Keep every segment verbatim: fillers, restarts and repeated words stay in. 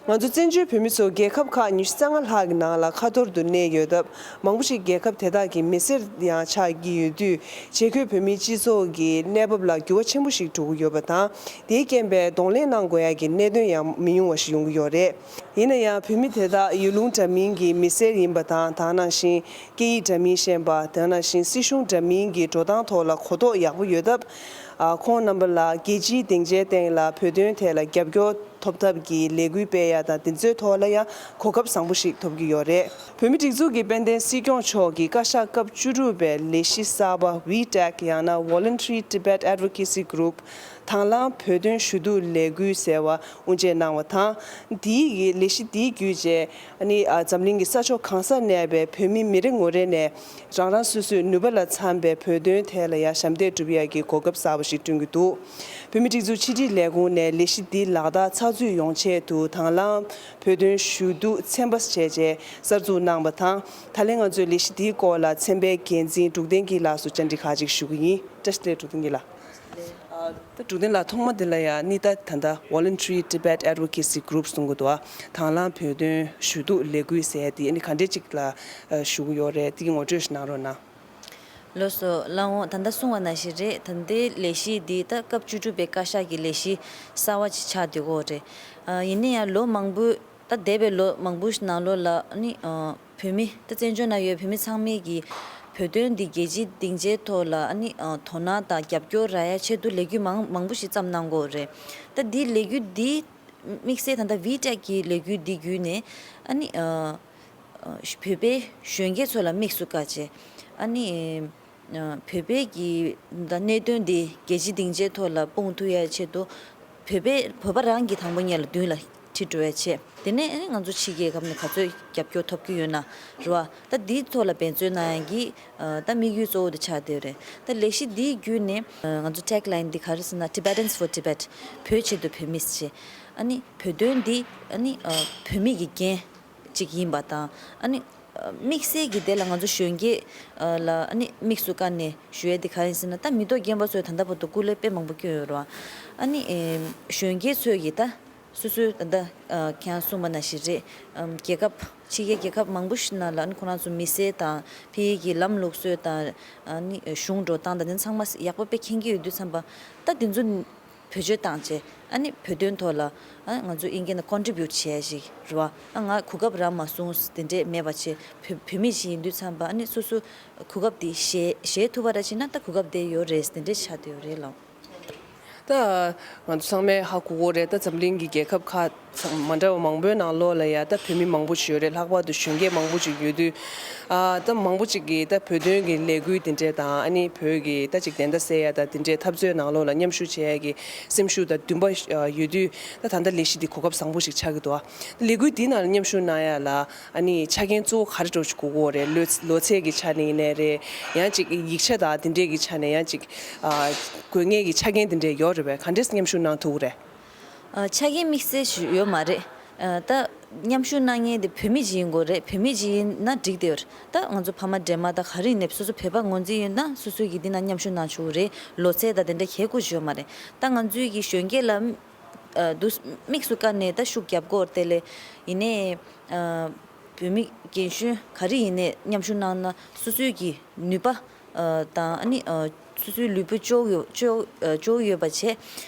ང་ཚོ་བཙན་བྱོལ་བོད་མི་ཚོ་རྒྱལ་ཁབ་ཁག་ཉི་ཤུ་རྩ་ལྔ་ལྷག་གི་ནང་ལ་ཁ་ཐོར་དུ་གནས་ཡོད་སྟབས། མང་པོ་ཞིག་རྒྱལ་ཁབ་དེ་དག་གི་མི་སེར་ཡང་ཆགས་ཀྱི་ཡོད་དུས། ཆེད་བསྐོས་བོད་མིའི་སྤྱི་ཚོགས་ཀྱི་གནས་བབ་ལ་འགྱུར་བ་ཆེན་པོ་ཞིག་འགྲོ་གི་ཡོད་པ་དང་། དེའི་རྐྱེན་པས་གདོང་ལེན་གནང་དགོས་ཡ་གི་གནད་དོན་ཡང་མི་ཉུང་བ་ཞིག་ཡོང་གི་ཡོད་རེད། ཡིན་ན་ཡང་། བོད་མི་དེ་དག་ཡུལ་ལུང་འདྲ་མིན་གྱི་མི་སེར་ཡིན་པ་དང་། དེ་ནང་བཞིན་སྐད་ཡིག་འདྲ་མིན་ཤེས་པ། དེ་ནང་བཞིན་སྲིད་གཞུང་འདྲ་མིན་གྱི་འགྲོ་སྟངས་ཐོག་ལ་གོ་རྟོགས་ཡག་པོ་ཡོད་སྟབས། ཨ། ཁོང་རྣམ་པ་ལ་རྒྱལ་སྤྱིའི་སྡིངས་ཆའི་སྟེང་ལ་བོད་དོན་ཐད་ལ་རྒྱབ་སྐྱོར་ཐོབ་ཐབས་ཀྱི་ལས་འགུལ་སྤེལ་ཡ་དང་། དེ་ཚོའི་ཐོག་ལ་ཡང་གོ་སྐབས་བཟང་པོ་ཞིག་ཐོབ་ཀྱི་ཡོད་རེད། བོད་མིའི་སྒྲིག་འཛུགས་ཀྱི་དཔལ་ལྡན་སྲིད་སྐྱོང་མཆོག་གིས་བཀའ་ཤག་སྐབས་བཅུ་དྲུག་པའི་ལས་གཞི་གསར་པ་ཝི་ཊེག་ཡང་ན་Voluntary Tibet Advocacy Group། དང་བླངས་བོད་དོན་ཞུ་གཏུག་ལས་འགུལ་ཟེར་བ་དབུ་འབྱེད་གནང་བ་དང་། འདིའི་གི་ལས་གཞི་འདིའི་བརྒྱུད་བྱས། ཨ་ནི། ཨ། འཛམ་གླིང་གི་ས་ཕྱོགས་གང་སར་གནས་པའི་བོད་མི་མི་རེ་ངོ་རེ་ནས་རང་རང་སོ་སོའི་ནུས་པ་ལ་འཚམ་པའི་བོད་དོན་ཐད་ལ་ཡང་ཞབས་འདེགས་སྒྲུབ་ཡ་གི་གོ་སྐབས་གསར་པ་ཞིག་བསྐྲུན་གྱི་འདུག། བོད་མིའི་སྒྲིག་འཛུགས་ཕྱི་དྲིལ་ལས་ཁུངས་ནས་ལས་གཞི་འདི་ལག་བསྟར་ཚགས་ཚུད་ཡོང་ཆེད་དུ། དང་བླངས་བོད་དོན་ཞུ་གཏུག་ཚན་པ་བྱས་རྗེས་གསར་འཛུགས་གནང་བ་དང་། ད་ལན་ང་ཚོས་ལས་གཞི་འདིའི་སྐོར་ལ་ཚན་པའི་འགན་འཛིན་འབྲུག་བསྟན་སྐྱིད་ལགས་སུ་བཅར་འདྲི་ཁག་ཅིག་ཞུ་གི་ཡིན། བཀྲ་ཤིས་བདེ་ལེགས། འབྲུག་བསྟན་སྐྱིད་ལགས། ཨ། ད་འབྲུག་བསྟན་ལགས། ཐོག་མ་དེ་ལ་ཡང་ནི། ད་ད་ལྟ་Voluntary Tibet Advocacy Group གསུང་གི་འདུག། ཨ། དང་བླངས་བོད་དོན་ཞུ་གཏུག་ལས་འགུལ་ཟེར་དེ་ནི་ག་འདྲས་ཅིག་ལ་ཞུ་གི་ཡོད་རེད། དེ་གི་ངོ་སྤྲོད་ཞིག་གནང་རོགས་གནང་། ལགས་སོ། ལགས་འོང་། ད་ལྟ་གསུངས་པ་ནང་བཞིན་རེད། ད་ལྟའི་ལས་གཞི་འདི་ད་སྐབས་བཅུ་དྲུག་པའི་བཀའ་ཤག་གི་ལས་གཞི་གསར་བ་ཅིག་ཆགས་བསྡད་ཡོད་རེད། ཨ། ཡིན་ན་ཡང་ལོ་མང་པོའི། ད་འདས་པའི་ལོ་མང་པོ་ཞིག་ནང་ལོགས་ལ་ནི། ཨ། བོད་མི། ད་བཙན་བྱོལ་ནང་ཡོད་བོད་མི་ཚང་མས་ཀྱི་བོད་དོན་འདི་རྒྱལ་སྤྱིའི་སྡིངས་ཆའི་ཐོག་ལ་ནི། ཨ། དོ་སྣང་དང་རྒྱབ་སྐྱོར་རག་ཡ་ཆེད་དུ་ལས་འགུལ་མང་མང་པོ་ཞིག་བརྩམས་གནང་གི་ཡོད་རེད། ད་འདི་ལས་འགུལ་འདི་དམིགས་བསལ་ད་ལྟ་ཝི་ཊེག་གི་ལས་འགུལ་འདི་བརྒྱུད་ནས། ཨ་ནི། ཨ། ཨ། བོད་པའི་གཞོན་སྐྱེས་ཚོ་ལ་དམིགས་སུ་བཀར་བྱས། ཨ་ནི། ཨ། བོད་པའི་གི་ད་གནད་དོན་འདི་རྒྱལ་སྤྱིའི་སྡིངས་ཆའི་ཐོག་ལ་སྤུངས་ཐུབ་ཡ་ཆེད་དུ། བོད་པའི། བོད་པ་རང་གིས་དང་པོ་ཉིད་ལ་མདུན་ལ་ཁྲིད་འགྲོ་ཡ་བྱས། དེ་ནས་ཨ་ནི་ང་ཚོ་ཕྱི་རྒྱལ་ཁབ་ནས་ག་ཚོད་རྒྱབ་སྐྱོར་ཐོབ་ཀྱི་ཡོད་ན་རེད་བ། ད་འདིའི་ཐོག་ལ་འབད་བརྩོན་གནང་ཡ་གི། ཨ། ད་དམིགས་ཡུལ་གཙོ་བོ་དེ་ཆགས་བསྡད་ཡོད་རེད། ད་ལས་གཞི་འདིའི་བརྒྱུད་ནས། ཨ། ང་ཚོ་ཊེག་ལའིན་འདི་ག་རེ་ཟེར་ན། Tibetans for Tibet། བོད་ཆེད་དུ་བོད་མི་ཟེར་བྱས། ཨ་ནི་བོད་དོན་འདི། ཨ་ནི། ཨ། བོད་མི་གི་འགན་ཅིག་ཡིན་པ་དང་། ཨ་ནི། ཨ། དམིགས་བསལ་གྱིས་དེ་ལ་ང་ཚོ་གཞོན་སྐྱེས། ཨ། ལ་ཨ་ནི་དམིགས་སུ་བཀར་ནས་ཞུ་ཡ་དེ་ག་རེ་ཡིན་ཟེར་ན། ད་མི་ཐོག་རྒན་པ་ཚོས་ད་ལྟ་བར་དུ་སྐུ་ལས་དཔེ་མང་པོ་བསྐྱོན་ཡོད་རེད་བ། ཨ་ནི། ཨེ། གཞོན་སྐྱེས་ཚོས་ཀྱིས་ད་སོ་སོའི་ད་ལྟ། ཨ། ཁྱེད་རང་གསུངས་པ་ནང་བཞིན་རེད། ཨམ། རྒྱལ་ཁབ། ཕྱི་རྒྱལ་རྒྱལ་ཁབ་མང་པོ་ཞིག་ནང་ལ་ཨ་ནི་ཁོ་རང་ཚོ་མི་སེར་དང་། ཕ་གི་ལམ་ལུགས་སྲོལ་དང་། ཨ་ནི་གཞུང་འགྲོ་སྟངས་དང་། དེ་ཚང་མ་ཡག་པོ་དཔེ་མཁྱེན་གྱི་ཡོད་དུས་ཙམ་པ། ད་དེ་ཚོ་བེད་སྤྱོད་བཏང་བྱས། ཨ་ནི་བོད་དོན་ཐོག་ལ། ཨ། ང་ཚོ་དབྱིན་སྐད་ནང་ཀོན་ཊི་བིའུཊ་བྱས་ཞིག་རེད་བ། ཨ། ང་གོ་སྐབས་རག་མ་སོང་དེ་འདྲས་མེད་པ་བྱས། བོད་བོད་མི་ཞིག་ཡིན་དུས་ཙམ་པ། ཨ་ནི་སོ་སོ་གོ་སྐབས་དེ་བཞེས་བཞེས་ཐུབ་པ་ར་བྱས་ན། ད་གོ་སྐབས་དེ་ཡོད་རེད། དེ་འདྲས་ཆགས་བསྡད་ཡོད་རེད་ལགས། ད་ང་ཚོ་ཚང་མས་ཧ་གོ་གི་རེད། ད་འཛམ་གླིང་གི་རྒྱལ་ཁབ་ཁག་ཚང་མ་འདྲ་བ་མང་པོའི་ནང་ལོགས་ལ་ཡ་ད་བོད་མི་མང་པོ་ཞིག་ཡོད་རེད། ལྷག་པར་དུ་གཞོན་སྐྱེས་མང་པོ་ཞིག་ཡོད་དུས། ཨ། ད་མང་པོ་ཅིག་གིས་ད་བོད་དོན་གྱི་ལས་འགུལ་དེ་འདྲས་དང་། ཨ་ནི་བོད་ཀྱི་ད་ཅིག་བདེན་མཐའ་གསལ་ཡ་ད་དེ་འདྲས་འཐབ་རྩོད་ནང་ལོགས་ལ་མཉམ་ཞུགས་བྱེད་ཡ་གི་སེམས་ཤུགས་དང་འདུན་པ་ཡོད་དུས། ད་ད་ལྟ་ལས་གཞི་འདི་གོ་སྐབས་བཟང་པོ་ཞིག་ཆགས་ཀྱི་འདུག། ཨ། ལས་འགུལ་འདི་ནང་ལ་མཉམ་ཞུགས་གནང་ཡ་ལ། ཨ་ནི་ཆ་རྐྱེན་གཙོ་བོ་ག་རེ་འདྲ་ཞིག་དགོས་ཀྱི་ཡོད་རེད། ལོ་ལོ་ཚད་ཀྱི་ཆ་ནས་ཡིན་ནའི་རེད། ཡང་ཅིག་ཡིག་ཆ་དང་དེ་འདྲས་ཀྱི་ཆ་ནས་ཡང་ཅིག། ཨ། དགོས་ངེས་ཀྱི་ཆ་རྐྱེན་དེ་འདྲས་ཡོད་རེད་པས། ག་འདྲས་མཉམ་ཞུགས་གནང་ཐུབ་ཀྱི་རེད། ཨ། ཆ་རྐྱེན་དམིགས་བསལ་ཞིག་ཡོད་མ་རེད། ཨ། ད་མཉམ་ཞུགས་གནང་མཁན་དེ་བོད་མི་ཅིག་ཡིན་དགོས་རེད། བོད་མི་ཅིག་ཡིན་ན་འགྲིག་བསྡད་ཡོད་རེད། ད་ང་ཚོ་ཕ་མ་འདྲེས་མ་ད་ག་རེ་ཡིན་ནའི་སོ་སོ་བོད་པ་ངོས་འཛིན་ཡོད་ན་སོ་སོ་གིས་འདི་ན་མཉམ་ཞུགས་གནང་ཆོག་གི་རེད། ལོ་ཚད་ད་དེ་འདྲ་གལ་དགོས་ཞིག་ཡོད་མ་རེད། ད་ང་ཚོའི་གི་གཞོན་སྐྱེས་ལ། ཨ། དུ་དམིགས་སུ་བཀར་ནས་ད་ཤུགས་རྒྱབ་དགོས་རེད་དེ་ལས། ཡིན་ནའི། ཨ། བོད་མི་རྒན་གཞོན་ག་རེ་ཡིན་ནའི་མཉམ་ཞུགས་གནང་ན་སོ་སོའི་གི་ནུས་པ། ཨ། དང་། ཨ་ནི། ཨ། སོ་སོའི་ལུས་པོ་ལྕོགས་ཡོད་ལྕོགས། ཨ། ལྕོགས་ཡོད་པ་བྱས།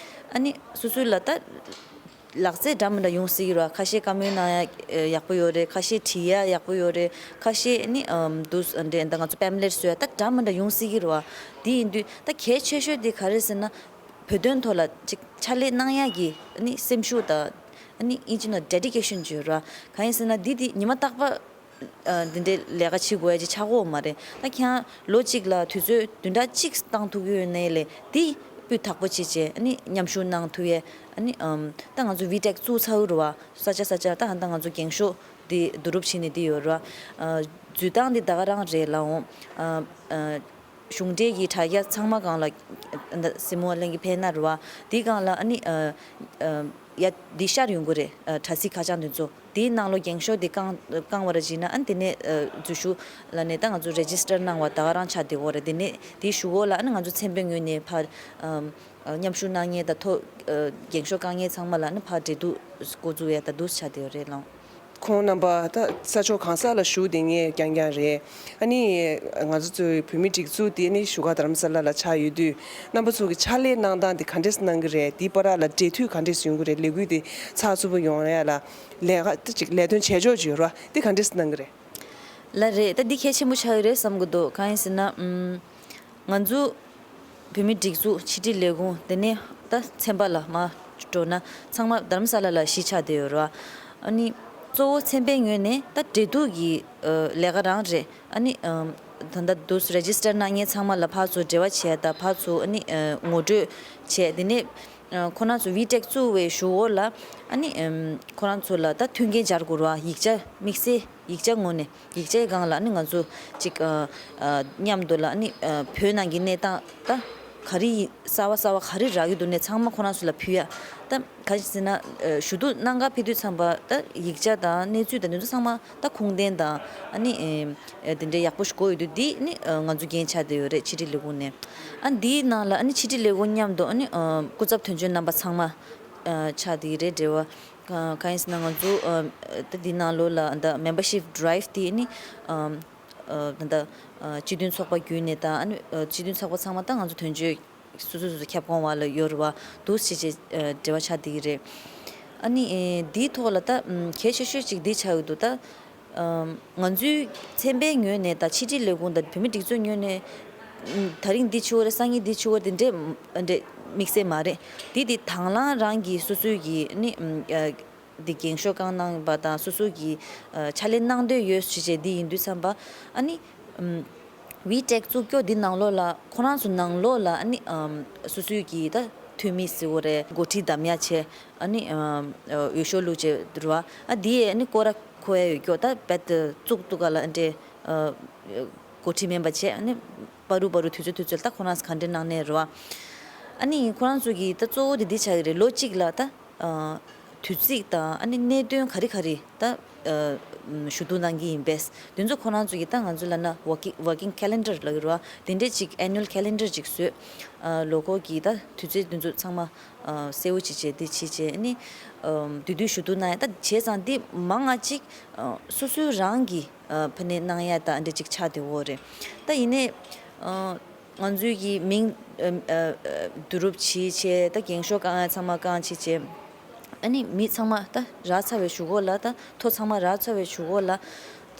ཨ་ནི་སོ་སོའི་ལ་ད་ལག་རྩལ་འདྲ་མི་འདྲ་ཡོང་སྲིད་ཀྱི་རེད་བ། ཁ་ཤས་བཀའ་མོལ་གནང་ཡ་ཡག་པོ་ཡོད་རེད། ཁ་ཤས་བྲིས་ཡ་ཡག་པོ་ཡོད་རེད། ཁ་ཤས་ཨ་ནི། ཨམ། དུ་འདྲ་ད་ང་ཚོ་པེམ་ལེཊ་བཟོ་ཡ་ད་འདྲ་མི་འདྲ་ཡོང་སྲིད་ཀྱི་རེད་བ། དེ་ཡིན་དུས་ད་གལ་ཆེ་ཤོས་དེ་ག་རེ་ཟེར་ན། བོད་དོན་ཐོག་ལ་ཅིག་ཕྱག་ལས་གནང་ཡ་གི་ཨ་ནི་སེམས་ཤུགས་དང་། ཨ་ནི་ཨིན་ཇི་ནང་ཌེ་ཌི་ཀེ་ཤན་བརྗོད་ར། གང་ཡིན་ཟེར་ན་འདི་འདི་ཉི་མ་རྟག་པར། ཨ། འདི་འདྲའི་ལས་ཀ་བྱེད་དགོས་ཡ་ཅིག་ཆགས་ཀྱི་ཡོད་མ་རེད། ད་ཁྱེད་རང་ལོ་གཅིག་ལ་དུས་ཚོད་བདུན་ཕྲག་གཅིག་བཏང་ཐུབ་ཀྱི་ཡོད་ནའི་ལས་འདི་སྤུས་དག་པོ་བྱེད་བྱས། ཨ་ནི་མཉམ་ཞུགས་གནང་ཐུབ་ཡས། ཨ་ནི། ཨམ། ད་ང་ཚོ་ཝི་ཊེག་བཙུགས་ཚར་རེད་བ། ས་ཆ་ས་ཆ་ད་ཧ་ད་ང་ཚོ་འགེངས་ཤོག་འདི་བསྡུ་རུབ་བྱེད་ནས་འདི་ཡོད་རེད་བ། ཨ། འཛུལ་སྟངས་འདི་ད་ག་རང་རེད་ལགས་འོང་། ཨ། ཨ། གཞུང་འབྲེལ་གྱི་དྲ་རྒྱ་ཚང་མ་སྒང་ལ་ད་སེར་མོ་གླིང་གི་ཕེབས་ན་རེད་བ། དེའི་སྒང་ལ་ཨ་ནི། ཨ། ཨ། ཡ་འདི་ཤར་ཡོང་གི་རེད། ཨ་དྲ་ཚིགས་ཁ་བྱང་འདི་ཚོ་དེའི་ནང་ལོ་འགེངས་ཤོག་དེ་བཀང་བཀང་བ་ར་བྱས་ན། ཨ་ནི་དེ་ནས་ཨ་འཛུལ་ཞུགས་ལ་ནས་ད་ང་ཚོ་རེ་ཇི་སི་ཊར་གནང་བ་ད་ག་རང་ཆགས་བསྡད་ཡོད་རེད། དེ་ནས་དེའི་གཞུག་གུ་ལ་ཨ་ནི་ང་ཚོ་ཚན་པའི་ངོས་ནས་ཕར་ཨམ་ཨ་མཉམ་ཞུགས་གནང་མཁན་དང་ཐོ་ཨ་འགེངས་ཤོག་བཀང་མཁན་ཚང་མ་ལ་ཨ་ནི་ཕར་འབྲེལ་གཏུག་འགོ་འཛུགས་ཡ་ད་འདུག་ཆགས་བསྡད་ཡོད་རེད་ལགས། ཁོང་རྣམ་པ་ད་ས་ཕྱོགས་གང་ས་ལ་བཞུགས་བསྡད་མཁན་རྐྱང་རྐྱང་རེད། ཨ་ནི་ང་ཚོ་ཚོའི་བོད་མིའི་སྒྲིག་འཛུགས་དེ་ནི་བཞུགས་སྒར་དྷ་རམ་ས་ལ་ལ་ཆགས་ཡོད་དུས། རྣམ་པ་ཚོ་གི་ཕྱག་ལས་གནང་སྟངས་དེ་ག་འདྲས་གནང་གི་རེད། དེའི་བར་ལ་འབྲེལ་མཐུད་ག་འདྲས་ཡོང་གི་རེད། ལས་འགུལ་དེ་ཚགས་ཚུད་པོ་ཡོང་ཡ་ལ་ལས་ཀ་ད་ཅིག་ལས་དོན་བྱེད་ཕྱོགས་ཅིག་ཡོད་རེད་བ། དེ་ག་འདྲས་གནང་གི་རེད། ལགས་རེད། ད་འདི་གལ་ཆེན་པོ་ཆགས་ཀྱི་རེད་བསམ་གྱི་འདུག་གང་ཡིན་ཟེར་ན། ཨམ། ང་ཚོ་བོད་མིའི་སྒྲིག་འཛུགས་ཕྱི་དྲིལ་ལས་ཁུངས་དེ་ནས་ད་ཚན་པ་ལ་མར་འགྲོ་ན་ཚང་མ་དྷ་རམ་ས་ལ་ལ་གཞིས་ཆགས་བསྡད་ཡོད་རེད་བ། ཨ་ནི་གཙོ་བོ་ཚན་པའི་ངོས་ནས་ད་འབྲེལ་གཏུག་གི་ཨ་ལས་ཀ་རང་རེད། ཨ་ནི་ཨམ། ད་ལྟ་འདུག་རེ་ཇི་སི་ཊར་གནང་མཁན་ཚང་མ་ལ་ཕར་ཚུར་འབྲེལ་བ་བྱས། ད་ཕར་ཚུར་ཨ་ནི་ཨ་ངོ་སྤྲོད་བྱས། དེ་ནས་ཨ་ཁོ་རང་ཚོ་ཝི་ཊེག་བཙུགས་པའི་གཞུག་གུ་ལ་ཨ་ནི་ཨམ་ཁོ་རང་ཚོ་ལ་ད་མཐུན་རྐྱེན་སྦྱར་དགོས་རེད་བ། ཡིག་ཆ་དམིགས་བསལ་ཡིག་ཆ་ངོས་ནས། ཡིག་ཆའི་སྒང་ལ་ཨ་ནི་ང་ཚོ་ཅིག་ཨ་ཨ་མཉམ་དུ་ལ་ཨ་ནི་ཨ་བོད་ནང་གི་གནས་སྟངས་ད་ག་རེ་ཡིན། གསར་བ་གསར་བ་ག་རེ་རག་གི་འདུག་ནས་ཚང་མ་ཁོ་རང་ཚོ་ལ་ཕུལ་ཡ། ད་ག་རེ་ཟེར་ན་ཨ་ཞུ་གཏུག་གནང་ག་ཕེབས་དུས་ཙམ་པ་ད་ཡིག་ཆ་དང་གནས་ཚུལ་དང་དེ་ཚོ་ཚང་མ་ད་ཁུངས་ལྡན་དང་ཨ་ནི་ཨ་དེ་འདྲའི་ཡག་པོ་ཞིག་དགོས་ཡོད་དུས། འདི་ནི་ཨ་ང་ཚོ་འགན་ཆགས་བསྡད་ཡོད་རེད། ཕྱི་དྲིལ་ལས་ཁུངས་ནས། ཨ་འདིའི་ནང་ལ་ཨ་ནི་ཕྱི་དྲིལ་ལས་ཁུངས་མཉམ་དུ་ཨ་ནི་ཨ་སྐུ་ཚབ་དོན་གཅོད་རྣམ་པ་ཚང་མ་ཨ་ཆགས་བསྡད་ཀྱི་རེད། འབྲེལ་བ། ཨ་གང་ཡིན་ཟེར་ན་ང་ཚོ་ཨ་ད་འདི་ནང་ལོགས་ལ་ད་མེམ་བར་ཤིབ་ཌི་རའིབ་དེ་ནི་ཨ་ཨ་ད་ད་ཨ་སྤྱི་མཐུན་ཚོགས་པ་བརྒྱུད་ནས་དང་། ཨ་ནི་ཨ་སྤྱི་མཐུན་ཚོགས་པ་ཚང་མ་ད་ང་ཚོ་དོན་གཅོད་སོ་སོ་སོ་སོ་ཁྱབ་ཁོངས་བ་ལ་ཡོད་རེད་བ། འདུག་བྱས་བྱས་ཨ་འབྲེལ་བ་ཆགས་བསྡད་ཀྱི་རེད། ཨ་ནི་ཨེ་འདིའི་ཐོག་ལ་ད་ཨམ་གལ་ཆེ་ཤོས་ཅིག་འདི་ཆགས་ཡོད་འདུག་ད་ཨམ་ང་ཚོའི་ཚན་པའི་ངོས་ནས་དང་ཕྱི་དྲིལ་ལས་ཁུངས་དང་བོད་མི་སྒྲིག་འཛུགས་ངོས་ནས་ཨམ་ད་རིང་འདི་བྱེད་དགོས་རེད། སང་ཉིན་འདི་བྱེད་དགོས་རེད། དེ་འདྲས་འདྲས་དམིགས་བསལ་མ་རེད། འདི་འདི་དང་བླངས་རང་གིས་སོ་སོའི་གི་ནི་ཨམ་ཨ་འདི་འགེངས་ཤོག་བཀང་གནང་བ་དང་། སོ་སོ་གི་ཨ་ཕྱག་ལས་གནང་འདོད་ཡོད་ཞུ་བྱས་འདི་ཡིན་དུས་ཙམ་པ། ཨ་ནི་ཨམ་ཝི་ཊེག་བཙུགས་སྐྱོ་འདི་ནང་ལོགས་ལ་ཁོ་རང་ཚོ་ནང་ལོགས་ལ་ཨ་ནི་ཨམ་སོ་སོའི་གི་ད་འཐུས་མི་ཟེར་དགོས་རེད། འགོ་ཁྲིད་འདེམས་ཡ་བྱས། ཨ་ནི་ཨམ་ཨ་འོས་ཤོག་བླུགས་བྱས་རེད་བ། ཨ་འདི་ཡས་ཨ་ནི་སྐོར་ར་ཁོ་ཡ་ཡོད་སྐྱོ། ད་རྦད་དེ་བཙུགས་འདུག་ག་ལ། ཨ་འདྲས་ཨ་འགོ་ཁྲིད་མིན་པ་བྱས། ཨ་ནི་བར་དུ་བར་དུ་དུས་ཚོད་དུས་ཚོད་ད་ཁོ་རང་ཚོ་ག་འདྲས་གནང་ནས་རེད་བ། ཨ་ནི་ཁོ་རང་ཚོ་གི་ད་གཙོ་བོ་དེ་འདི་ཆགས་ཀྱི་རེད། ལོ་གཅིག་ལ་ད་ཨ་དུས་ཚིགས་དང་ཨ་ནི་གནད་དོན་ག་རེ་ག་རེ་ད་ཨ་ཞུ་གཏུག་གནང་གི་ཡིན་པས། དེ་ཚོ་ཁོ་རང་ཚོ་གི་ད་ང་ཚོ་ལབ་ན་ཝོར་ཀིང་ཝོར་ཀིང་ཁེ་ལེན་ཌར་ལབ་ཀྱི་རེད་བ། དེ་འདྲས་ཅིག་ཨེ་ནུ་ཨལ་ཁེ་ལེན་ཌར་ཅིག་བཟོས། ཨ་ལོ་འཁོར་གྱི་ད་དུས་ཚོད་དེ་ཚོ་ཚང་མ་ཨ་གསལ་བོ་ཅིག་བྱས། དེ་བྱས་བྱས་ཨ་ནི་ཨ་དུས་དུས་ཞུ་གཏུག་གནང་ཡ། ད་བྱས་ཙང་དེ་མང་ང་ཅིག་ཨ་སོ་སོའི་རང་གི་ཨ་ཕ་ནས་གནང་ཡ་ད་འདྲ་ཅིག་ཆགས་བསྡད་ཡོད་རེད། ད་ཡིན་ནའི་ཨ་ང་ཚོའི་གི་མིང་ཨ་ཨ་ཨ་བསྡུ་རུབ་བྱས་བྱས། ད་འགེངས་ཤོག་བཀང་ཡ་ཚང་མ་བཀང་བྱས་བྱས། ཨ་ནི་མི་ཚང་མ་ད་རག་ཚར་བའི་གཞུག་གུ་ལ། ད་ཐོ་ཚང་མ་རག་ཚར་བའི་གཞུག་གུ་ལ། ད་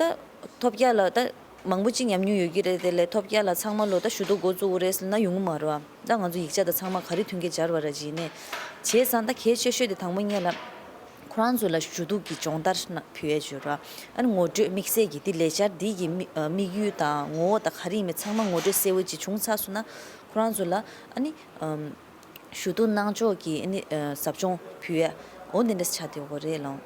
ཐོབ་རྒྱག་ལ་ད་མང་པོ་ཅིག་ཉམས་མྱོང་ཡོད་ཀྱི་རེད། དེ་ལས་ཐོབ་རྒྱག་ལ་ཚང་མ་ལོ་ད་ཞུ་གཏུག་འགོ་བཙུགས་དགོས་རེད་ཟེར་ན་ཡོང་གི་མ་རེད་བ། ད་ང་ཚོ་ཡིག་ཆ་དང་ཚང་མ་ག་རེ་མཐུན་རྐྱེན་སྦྱར་བ་ར་བྱས་ནས། བྱས་ཙང་ད་གལ་ཆེ་ཤོས་དེ་དང་པོ་ཉིད་ལ་ཁོ་རང་ཚོ་ལ་ཞུ་གཏུག་གི་སྦྱོང་བརྡར་ཕུལ་ཡས་བྱོས་ར། ཨ་ནི་ངོ་སྤྲོད་དམིགས་བསལ་གྱི་དེ་ལས་འཆར་འདི་གི་དམིགས་ཨ་དམིགས་ཡུལ་དང་ངོ་བོ་དང་ག་རེ་ཡིན་མིན་ཚང་མ་ངོ་སྤྲོད་གསལ་བོ་ཅིག་བྱུང་ཚར་སོང་ན། ཁོ་རང་ཚོ་ལ་ཨ་ནི་ཨམ་ཞུ་གཏུག་གནང་ཕྱོགས་ཀྱི་ཨ་ནི་ཨ་ཟབ་སྦྱོང་ཕུལ་ཡས་འོ་འདི་འདྲ་ཆགས་བསྡད་ཡོད་རེད་ལགས།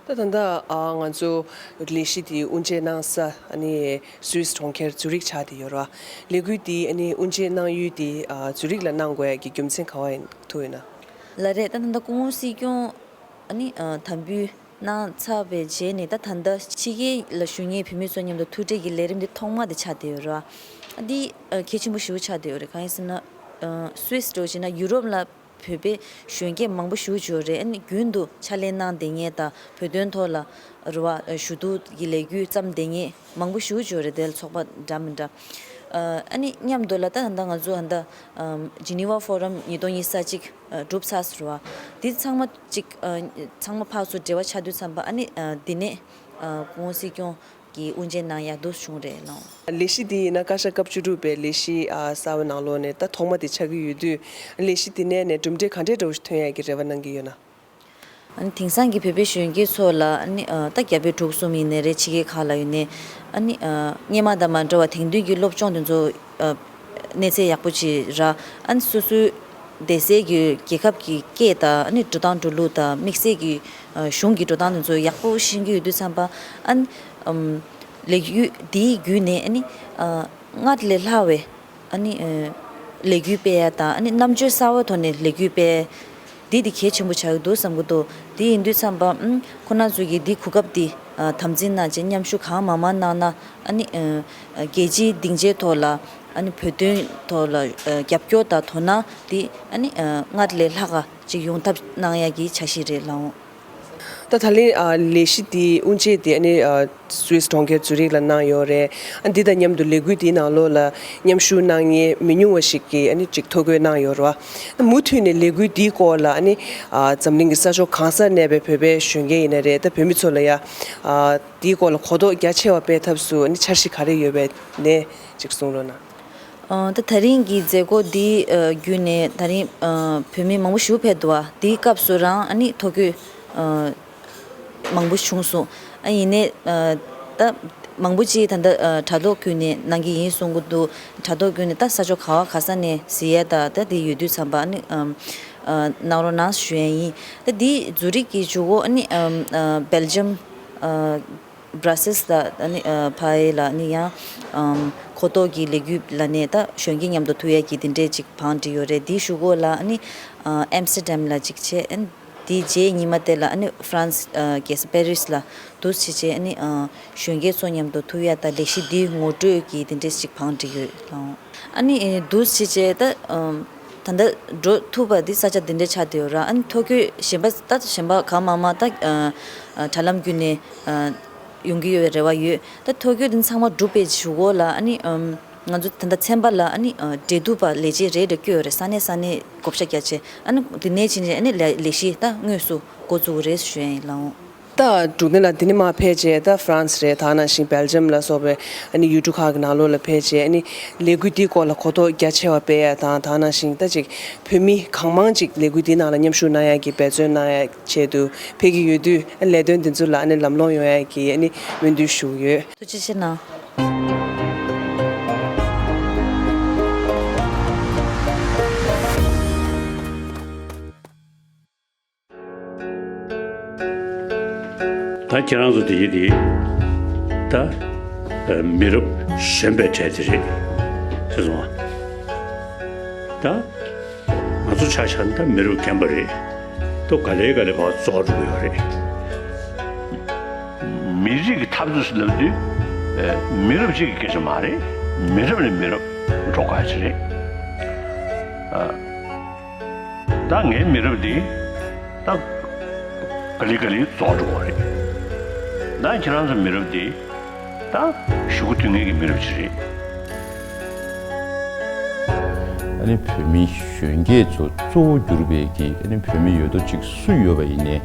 ད་ད་ལྟ་ཨ་ང་ཚོ་ལས་གཞི་དེ་དབུ་འབྱེད་གནང་ས་ཨ་ནི་སུད་སི་གྲོང་ཁྱེར་ཛུ་རིག་ཆགས་བསྡད་ཡོད་རེད་བ། ལས་འགུལ་དེ་ཨ་ནི་དབུ་འབྱེད་གནང་ཡུལ་དེ་ཨ་ཛུ་རིག་ལ་གནང་དགོས་ཡ་གི་རྒྱུ་མཚན་ག་བ་ཡིན་ཐུག་ཡོད་ན། ལགས་རེད། ད་ད་ལྟ་སྐུ་ངོ་སྲིད་སྐྱོང་ཨ་ནི་ཨ་དམ་འབུལ་གནང་ཚར་བའི་རྗེས་ནས། ད་ད་ལྟ་ཕྱི་རྒྱལ་ལ་བཞུགས་མཁན་བོད་མི་ཚོ་མཉམ་དུ་ཐུག་འཕྲད་ཀྱི་ལས་རིམ་འདི་ཐོག་མ་དེ་ཆགས་བསྡད་ཡོད་རེད་བ། ཨ་འདི་ཨ་གལ་ཆེན་པོ་ཞེ་པོ་ཆགས་བསྡད་ཡོད་རེད། གང་ཡིན་ཟེར་ན་ཨ་སུད་སི་འདྲ་བོ་བྱས་ན་ཡུ་རོབ་ལ་བོད་པའི་གཞོན་སྐྱེས་མང་པོ་ཞེ་པོ་ཡོད་རེད། ཨ་ནི་རྒྱུན་དུ་ཕྱག་ལས་གནང་བསྡད་མཁན་དང་། བོད་དོན་ཐོག་ལ་རེད་བ་ཞུ་གཏུག་གི་ལས་འགུལ་བརྩམས་བསྡད་མཁན་མང་པོ་ཞེ་པོ་ཡོད་རེད། དེ་ལ་ཚོགས་པ་འདྲ་མི་འདྲ། ཨ་ནི་མཉམ་དུ་ལ་ད་ད་ང་ཚོ་ད་ལྟ་ཨམ་ཇི་ནི་ཝ་ཕོ་རམ་ཉིས་སྟོང་ཉི་ཤུ་རྩ་གཅིག་ཨ་གྲུབ་ཚར་སོང་རེད་བ། འདི་ཚང་མ་ཅིག་ཨ་ཚང་མ་ཕར་ཚུར་འབྲེལ་བ་ཆགས་དུས་ཙམ་པ། ཨ་ནི་ཨ་འདི་ནས་ཨ་སྐུ་ངོ་སྲིད་སྐྱོང་གིས་དབུ་འབྱེད་གནང་ཡ་འདུག་བྱུང་རེད་ལགས། ལས་གཞི་འདི་ཡིན་ན་བཀའ་ཤག་སྐབས་བཅུ་དྲུག་པའི་ལས་གཞི་ཨ་གསར་བ་ནང་ལོགས་ནས་ད་ཐོག་མ་དེ་ཆགས་ཀྱི་ཡོད་དུས། ལས་གཞི་འདི་ནས་ནས་གྲུབ་འབྲས་ག་འདྲས་འདྲ་བོ་ཞིག་ཐོན་ཡ་གི་རེ་བ་གནང་གི་ཡོད་ན། ཨ་ནི་དེང་སང་གི་བོད་པའི་གཞོན་སྐྱེས་ཚོ་ལ་ཨ་ནི་ཨ་ད་རྒྱ་བོད་འབྲུག་གསུམ་ཡིན་ནའི་རེད། ཕྱི་རྒྱལ་ཁག་ལ་ཡོད་ནའི་ཨ་ནི་ཨ་སྔོན་མ་དང་མ་འདྲ་བ་དེང་དུས་ཀྱི་སློབ་སྦྱོང་དེ་ཚོ་ཨ་གནས་ཚད་ཡག་པོ་ཅིག་རག་ཨ་ནི་སོ་སོའི་སྡེ་སྲིད་ཀྱི་རྒྱལ་ཁབ་ཀྱི་སྐད་དང་། ཨ་ནི་འགྲོ་སྟངས་འགྲོ་ལུགས་དང་། དམིགས་བསལ་གྱི་ཨ་གཞུང་གི་འགྲོ་སྟངས་དེ་ཚོ་ཡག་པོ་ཤེས་ཀྱི་ཡོད་དུས་ཙམ་པ། ཨ་ནི་ཨམ་ལས་འགུལ་འདིའི་བརྒྱུད་ནས་ཨ་ནི་ཨ་སྔར་ལས་ལྷག་པའི་ཨ་ནི་ཨ་ལས་འགུལ་སྤེལ་ཡ་དང་། ཨ་ནི་རྣམ་དཔྱོད་གསར་བའི་ཐོག་ནས་ལས་འགུལ་སྤེལ། འདི་འདི་གལ་ཆེན་པོ་ཆགས་ཀྱི་འདུག་བསམ་གྱི་འདུག་འདི་ཡིན་དུས་ཙམ་པ་ཨུམ་ཁོ་ན་ཚོ་གིས་འདི་གོ་སྐབས་འདི་ཨ་དམ་འཛིན་གནང་བྱས་མཉམ་ཞུགས་གང་མང་མང་གནང་ན་ཨ་ནི་ཨ་རྒྱལ་སྤྱིའི་སྡིངས་ཆའི་ཐོག་ལ་ཨ་ནི་བོད་དོན་ཐོག་ལ་ཨ་རྒྱབ་སྐྱོར་དང་དོ་སྣང་འདི་ཨ་ནི་ཨ་སྔར་ལས་ལྷག་ག་ཅིག་ཡོང་ཐབས་གནང་ཡ་གི་འཆར་གཞི་རེད་ལགས་འོང་། ད་ད་ལན་ཨ་ལས་གཞི་འདི་དབུ་འབྱེད་འདི་ཨ་ནི་ཨ་སུད་སི་གྲོང་ཁྱེར་ཛུ་རིག་ལ་གནང་ཡོད་རེད། ཨ་འདི་དང་མཉམ་དུ་ལས་འགུལ་འདིའི་ནང་ལོགས་ལ་མཉམ་ཞུགས་གནང་མཁན་མི་ཉུང་བ་ཞིག་གིས་ཨ་ནི་ཅིག་ཐོ་འགོད་གནང་ཡོད་རེད་བ། ད་མུ་མཐུད་ནས་ལས་འགུལ་འདིའི་སྐོར་ལ་ཨ་ནི་ཨ་འཛམ་གླིང་གི་ས་ཕྱོགས་གང་སར་གནས་པའི་བོད་པའི་གཞོན་སྐྱེས་ཡིན་ན་རེད། ད་བོད་མི་ཚོ་ལ་ཡ་ཨ་འདིའི་སྐོར་ལ་གོ་རྟོགས་རྒྱ་ཆེ་བ་སྤེལ་ཐབས་སུ་ཨ་ནི་འཆར་གཞི་ག་རེ་ཡོད་པའི་ནས་ཅིག་གསུང་རོགས་གནང་། ཨ་ད་ད་རིང་གི་མཛད་སྒོ་འདི་ཨ་བརྒྱུད་ནས་ད་རིང་ཨ་བོད་མི་མང་པོ་ཞིག་ཕེབས་འདུག་བ། འདིའི་སྐབས་སུ་རང་ཨ་ནི་ཐོ་འགོད་ཨ་མང་པོ་བྱུང་སོང་། ཨ་ཡིན་ནའི་ཨ་ད་མང་པོ་ཅིག་ད་ལྟ་ཨ་དྲ་ཐོག་བརྒྱུད་ནས་གནང་གི་ཡིན་གསུང་གི་འདུག་དྲ་ཐོག་བརྒྱུད་ནས་ད་ས་ཕྱོགས་ག་བ་ག་ས་ནས་གཟིགས་ཡ་ད་ད་འདི་ཡོད་དུས་ཙམ་པ་ཨ་ནི་ཨ་ཨ་གནང་རོགས་གནང་ཞུ་ཡ་ཡིན། ད་འདི་ཛུ་རིག་གི་གཞུག་གུ་ཨ་ནི་ཨ་ཨ་སྦེལ་ཇམ་ཨ་བྷ་ར་སེལ་ལ་ཨ་ནི་ཨ་ཕ་ཡེ་ལ་ཨ་ནི་ཡང་ཨམ་གོ་རྟོགས་ཀྱི་ལས་འགུལ་ལ་ནས་ད་གཞོན་སྐྱེས་མཉམ་དུ་ཐུག་ཡས་ཀྱི་དེ་འདྲས་ཅིག་བང་བསྒྲིགས་ཡོད་རེད། དེའི་གཞུག་གུ་ལ་ཨ་ནི་ཨ་ཨེམ་སི་ཏེར་ཌམ་ལ་ཅིག་བྱས། ཨ་ནི་དེའི་རྗེས་ཉི་མ་དེ་ལ་ཨ་ནི་ཧྥ་རན་སི་ཨ་རྒྱལ་ས་པེ་རིས་ལ་འདུག་སེ་བྱས། ཨ་ནི་ཨ་གཞོན་སྐྱེས་ཚོ་མཉམ་དུ་ཐུག་ཡས་ད་ལས་གཞི་འདིའི་ངོ་སྤྲོད་ཀྱི་དེ་འདྲས་ཅིག་བང་བསྒྲིགས་ཡོད་ལགས། ཨ་ནི་ཨེ་འདུག་སེ་བྱས་ད་ཨམ་ད་ལྟ་འགྲོ་ཐུབ་པ་འདི་ས་ཆ་འདི་འདྲ་ཆགས་བསྡད་ཡོད་ར། ཨ་ནི་ཐོ་འགོད་གཞན་པ་ད་གཞན་པ་གང་མང་མང་ད་ཨ་ཨ་དྲ་ལམ་བརྒྱུད་ནས་ཨ་ཡོང་གི་ཡོད་པའི་རེ་བ་ཡོད། ད་ཐོ་འགོད་འདི་ཚང་མ་གྲུབ་པའི་གཞུག་གུ་ལ་ཨ་ནི་ཨམ་ང་ཚོ་ད་ལྟ་ཚན་པ་ལ་ཨ་ནི་ཨ་འབྲེལ་གཏུག་པ་ལས་བྱེད་རེ་རེ་བསྐོས་ཡོད་རེད། ས་གནས་ས་གནས་བགོ་བཤའ་བརྒྱབ་བྱས། ཨ་ནི་འདི་ནས་ཕྱིན་ཆད་ཨ་ནི་ལས་ལས་གཞི་ད་དངོས་སུ་འགོ་བཙུགས་རེད་ཞུ་ཡ་ཡིན་ལགས་འོང་། ད་འབྲུག་གནས་ལ་འདི་ནས་མར་ཕེབས་རྗེས་ད་ཧྥ་རན་སི་རེད། ད་ནང་བཞིན་སྦེལ་ཇམ་ལ་སོགས་པའི་ཨ་ནི་ཡུལ་གྲུ་ཁག་གི་ནང་ལོགས་ལ་ཕེབས་རྗེས་ཨ་ནི་ལས་འགུལ་འདིའི་སྐོར་ལ་གོ་རྟོགས་རྒྱ་ཆེ་བ་སྤེལ་ཡ་དང་། ད་ནང་བཞིན་ད་ཅིག་བོད་མི་གང་མང་ཅིག་ལས་འགུལ་འདིའི་ནང་ལ་མཉམ་ཞུགས་གནང་ཡ་གི་འབད་བརྩོན་གནང་ཡ་ཆེད་དུ་ཕེབས་ཀྱི་ཡོད་དུས། ཨ་ལས་དོན་འདི་ཚོ་ལ་ཨ་ནི་ལམ་ལྷོང་ཡོང་ཡ་གི་ཨ་ནི་སྨོན་འདུན་ཞུ་གི་ཡོད། ཐུགས་རྗེ་ཆེ་གནང་། ད་ཁྱེད་རང་ཚོ་དེ་ཡིན་དེ་ད་ཨ་མི་རབས་གཞོན་པའི་གྲས་དེ་རེད། ཤེས་སོང་ང་། ད་ང་ཚོ་ཆ་བཞག་ན་ད་མི་རབས་རྒན་པ་རེད། ད་ག་ལེ་ག་ལེ་བར་རྫོགས་འགྲོ་གི་ཡོད་རེད། མི་རིགས་ཀྱི་འཐབ་རྩོད་ཟེར་ལབ་དུས་ཨ་མི་རབས་གཅིག་གི་སྐད་ཆ་མ་རེད། མི་རབས་ནས་མི་རབས་འགྲོ་དགོས་ཡ་ཅིག་རེད། ཨ། ད་ངའི་མི་རབས་འདི་ད་ག་ལེ་ག་ལེ་རྫོགས་འགྲོ་གི་རེད། ད་ཁྱེད་རང་ཚོ་མི་རབས་འདི་ད་གཞུག་གུ་དུས་ངན་གྱི་མི་རབས་ཅིག་རེད། ཨ་ནི་བོད་མི་གཞོན་སྐྱེས་ཚོ་གཙོ་བོ་གྱུར་པའི་གི་ཨ་ནི་བོད་མི་ཡོད་དོ་ཅིག་སུ་ཡོད་པ་ཡིན་ནའི་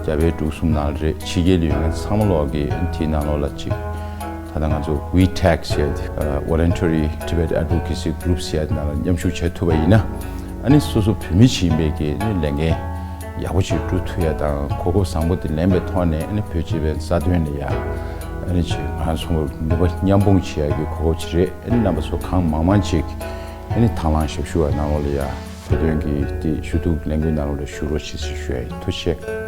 རྒྱ་བལ་འབྲུག་གསུམ་ནང་ལ་རེད། ཕྱི་རྒྱལ་ལ་ཡོད་མཁན་ཚང་མ་ལོག་གི་ཨ་ནི་དེའི་ནང་ལོགས་ལ་ཅིག་ད་ལྟ་ང་ཚོ་ཝི་ཊེག་ཟེར་ཏེ་Voluntary Tibet Advocacy Group ཟེར་ཡ་དེ་ནང་ལ་མཉམ་ཞུགས་བྱེད་ཐུབ་པ་ཡིན་ན། ཨ་ནི་སོ་སོ་བོད་མི་ཅིག་ཡིན་པའི་གི་ཨ་ནི་ལས་འགན་ཡག་པོ་ཅིག་སྒྲུབ་ཐུབ་ཡ་དང་། གོ་སྐབས་བཟང་པོ་དེ་ལེན་པའི་ཐོག་ནས་ཨ་ནི་བོད་སྤྱི་པའི་རྩ་དོན་ལ་ཡ་ཨ་ནི་ཅིག་ང་ཚོ་ནུས་པ་མཉམ་སྤུངས་བྱེད་ཡ་གི་གོ་སྐབས་ཅིག་རེད། ཨ་ནི་རྣམ་པ་ཚོ་གང་མང་མང་ཅིག་ཨ་ནི་དང་བླངས་ཞབས་ཞུ་བ་ནང་ལོགས་ལ་ཡ་བོད་དོན་གྱི་དེ་ཞུ་གཏུག་ལས་འགུལ་ནང་ལོགས་ལ་ཞུགས་རོགས་བྱེད་ཅེས་ཞུ་ཡ་ཡིན། ཐུགས་རྗེ་ཆེ།